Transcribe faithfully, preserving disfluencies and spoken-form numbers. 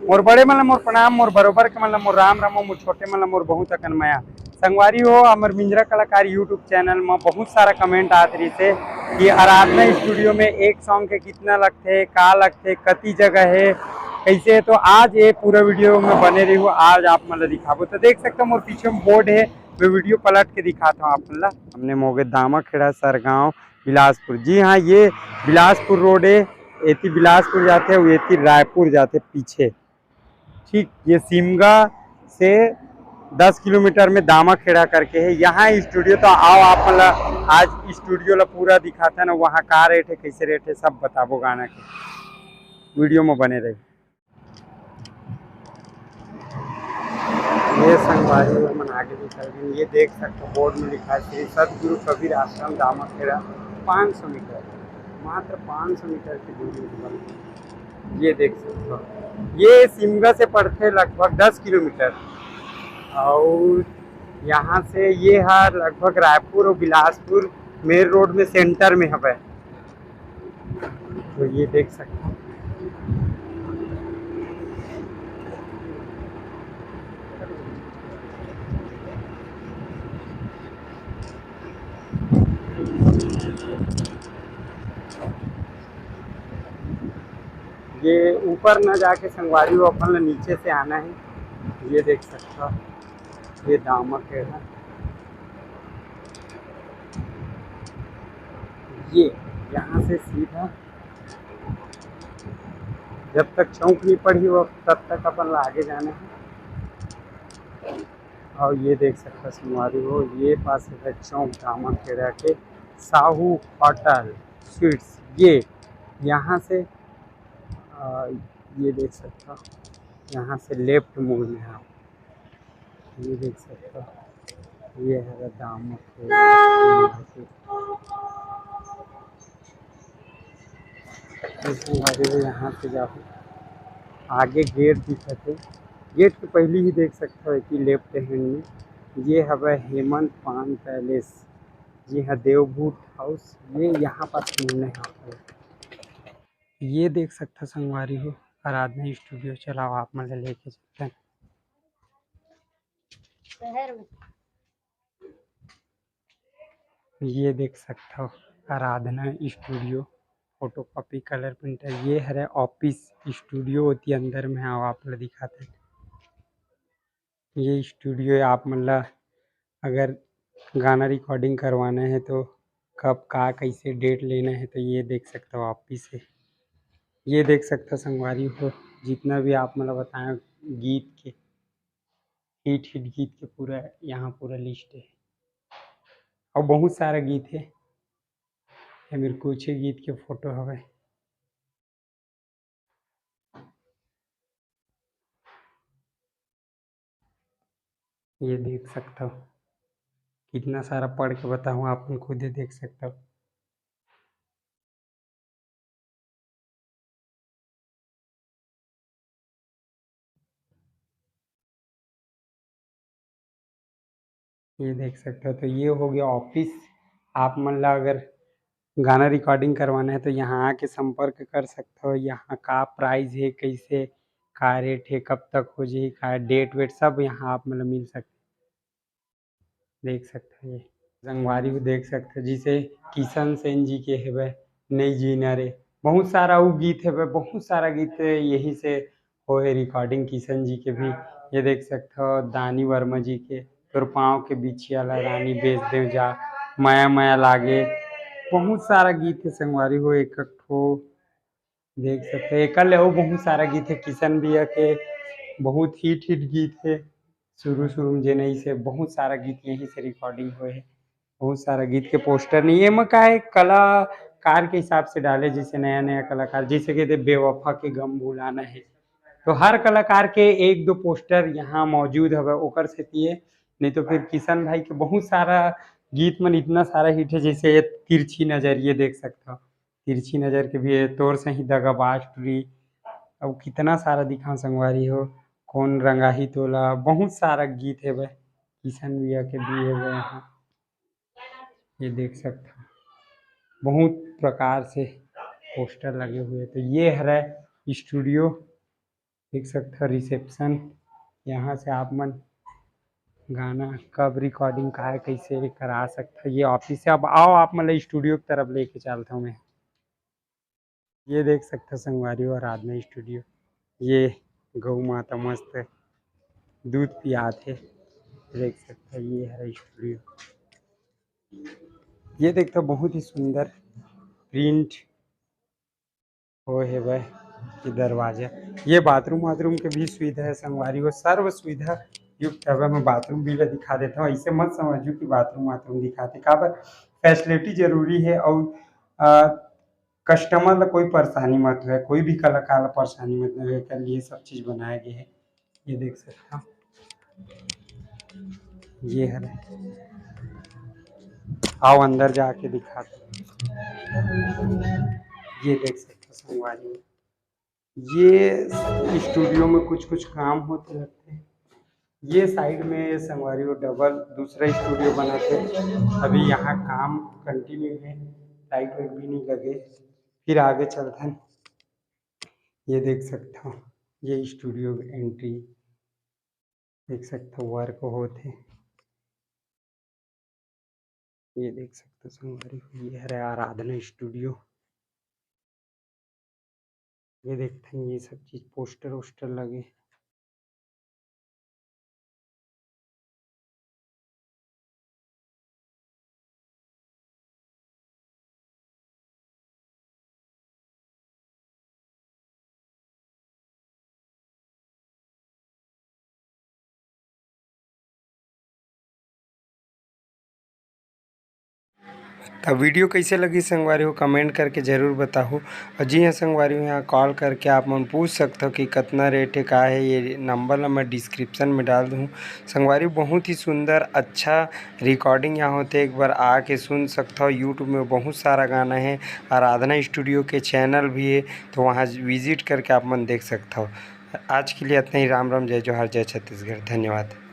मोर बड़े मन ला मोर प्रणाम, मोर बरोबर के मन ला मोर राम राम, मोर छोटे मन ला मोर बहुत अकन मया। संगवारी हो, हमर मिंजरा कलाकार YouTube चैनल म बहुत सारा कमेंट आत रहिसे कि आराधना स्टूडियो में एक सॉन्ग के कितना लगथे, का लगथे, कति जगह हे, कैसे हे। तो आज ये पूरा वीडियो में बने रहिहू, आज आप मन ला दिखाबो। तो देख सकते हो मोर पीछे में बोर्ड हे, मैं वीडियो पलट के दिखाता हूँ आप मन ला। हमने मोगे दामाखेड़ा सरगांव बिलासपुर, जी हाँ, ये बिलासपुर रोड हे, एती बिलासपुर जाथे अउ एती रायपुर जाथे पीछे। ठीक, ये सिमगा से दस किलोमीटर में दामाखेड़ा करके हे, यहाँ स्टूडियो। तो आओ आप मन ला आज स्टूडियो ला पूरा दिखाथन, वहाँ का रेट हे, कैसे रेट हे, सब बताबो गाना के। वीडियो में बने रही। ये संगवारी हो, हमन आगे निकल गए। ये देख सकते हो बोर्ड में लिखा है श्री सतगुरु कबीर आश्रम दामाखेड़ा, पाँच सौ मीटर, मात्र पाँच सौ मीटर की दूरी पर। ये देख सकते हो, ये सिमगा से पड़थे लगभग दस किलोमीटर, और यहाँ से ये है लगभग रायपुर और बिलासपुर मेन रोड में सेंटर में हवे। तो ये देख सकते हो, ये ऊपर ना जाके संगवारी हो, अपन ला नीचे से आना है। ये देख सकते हो, ये दामाखेड़ा, ये यहाँ से सीधा जब तक चौक नहीं पड़ी हो तब तक अपन ला आगे जाना है। और ये देख सकते हो संगवारी हो, ये पास है चौक दामाखेड़ा के साहू होटल स्वीट्स। ये यहाँ से आ, ये देख सकते हो, यहाँ से लेफ्ट मुड़ना है आप। ये देख सकते हो, ये है दामाखेड़ा। इसमें आगे भी यहाँ से जाओ, आगे गेट दिखत हे। गेट के पहली ही देख सकते हो कि लेफ्ट हैंड में ये हवे हेमंत पान पैलेस, जी हाँ, देवभूत हाउस। ये यहाँ पास मुड़ना है आप। ये देख सकते हो संगवारी हो, आराधना स्टूडियो। चलाओ आप मन ला लेके चलते हैं शहर में। ये देख सकते हो आराधना स्टूडियो, फोटोकॉपी, कलर प्रिंटर। ये हरे ऑफिस स्टूडियो होती अंदर में। आओ आप ला दिखाते हैं। ये स्टूडियो है, आप मन ला अगर गाना रिकॉर्डिंग करवाना है तो कब का कैसे डेट लेना है तो ये देख सकते हो ऑफिस है। ये देख सकते हो संगवारी हो, जितना भी आप मन ला बताए गीत के, हिट हिट गीत के पूरा यहाँ पूरा लिस्ट है। और बहुत सारा गीत है, ये मेरे कुछ ही गीत के फोटो हवे। ये देख सकते हो, कितना सारा पढ़ के बताऊँ, आप मन खुद ही देख सकते हो। ये देख सकते हो, तो ये हो गया ऑफिस। आप मन ला अगर गाना रिकॉर्डिंग करवाना है तो यहाँ आके संपर्क कर सकते हो। यहाँ का प्राइस है, कैसे का रेट है, कब तक हो जाए, का डेट वेट, सब यहाँ आप मन ला मिल सकते। देख सकते हो ये संगवारी हो, देख सकते हो जिसे किशन सेन जी के हेबे नई जीना रे, बहुत सारा वो गीत हेबे, बहुत सारा गीत यही से होए रिकॉर्डिंग किशन जी के भी। ये देख सकते हो दानी वर्मा जी के तोर पाँव के बिछिया ला रानी बेच देव जा, मया मया लागे, बहुत सारा गीत है संगवारी हो। एक एक ठो देख सकते हो, एकर ले अउ बहुत सारा गीत है किशन भैया के, बहुत हिट हिट गीत है शुरू शुरू में जेन से बहुत सारा गीत यहीं से रिकॉर्डिंग हुए है। बहुत सारा गीत के पोस्टर नहीं, एमा का है, कलाकार के हिसाब से डाले, जैसे नया नया कलाकार, जैसे कहते बेवफा के गम भुलाना है, तो हर कलाकार के एक दो पोस्टर यहाँ मौजूद हवे, ओकर सेती ये। नहीं तो फिर किशन भाई के बहुत सारा गीत मन इतना सारा हिट है, जैसे ये तिरछी नजर, ये देख सकते हो, तिरछी नजर के भी है, तोर सही दगाबाज टुरी, अब कितना सारा दिखा संगवारी हो, कौन रंगाही तोला, बहुत सारा गीत है भाई, किशन भैया के भी है भाई यहाँ। ये देख सकते हो, बहुत प्रकार से पोस्टर लगे हुए। तो ये हरे स्टूडियो, देख सकथव reception, यहाँ से आप मन गाना कब recording का है, कैसे करा सकथव। ये office है। अब आओ, आप मन ला studio की तरफ लेके चलता हूँ मैं। ये देख सकथव संगवारी हो, आराधना studio। ये गौ माता मस्त दूध पियात हे, देख सकथव। ये हरे studio, ये देखथव बहुत ही सुंदर print हो हेवय। ये दरवाजा, ये bathroom वाथरूम के भी सुविधा है संगवारी हो, सर्व सुविधा युक्त हवय। मैं bathroom भी ला दिखा देथव, ऐसे मत समझू कि bathroom वाथरूम दिखाते, काबर facility जरूरी है। और अ, customer ला कोई परेशानी मत होय, कोई भी कलाकार ला परेशानी मत होय, एकर लिए सब चीज बनाए गए है। ये देख सकथव, ये हरे, आओ अंदर जाके दिखाते। ये देख सकथव संगवारी, ये studio में कुछ कुछ काम होते रहते हैं। ये side में संगवारी वो double दूसरा studio बनाते हैं। अभी यहाँ काम continue है, light वाइट भी नहीं लगे। फिर आगे चलथन, ये देख सकथव, ये studio entry देख सकथव, work होत हे। ये देख सकथव संगवारी हो, ये हरे आराधना studio। ये देखथन, ये सब चीज poster वोस्टर लगे। त video कैसे लगी संगवारी हो, comment करके जरूर बताहू। और जी हाँ संगवारी हो, यहाँ call करके आप मन पूछ सकथव कि कतना rate है, का है। ये number ला मैं description में डाल दूँ। संगवारी, बहुत ही सुंदर अच्छा recording यहाँ होते, एक बार आके सुन सकथव। YouTube में बहुत सारा गाना है, आराधना studio के channel भी है, तो वहाँ visit करके आप मन देख सकथव। आज के लिए इतना ही। राम राम, जय जोहार, जय छत्तीसगढ़, धन्यवाद।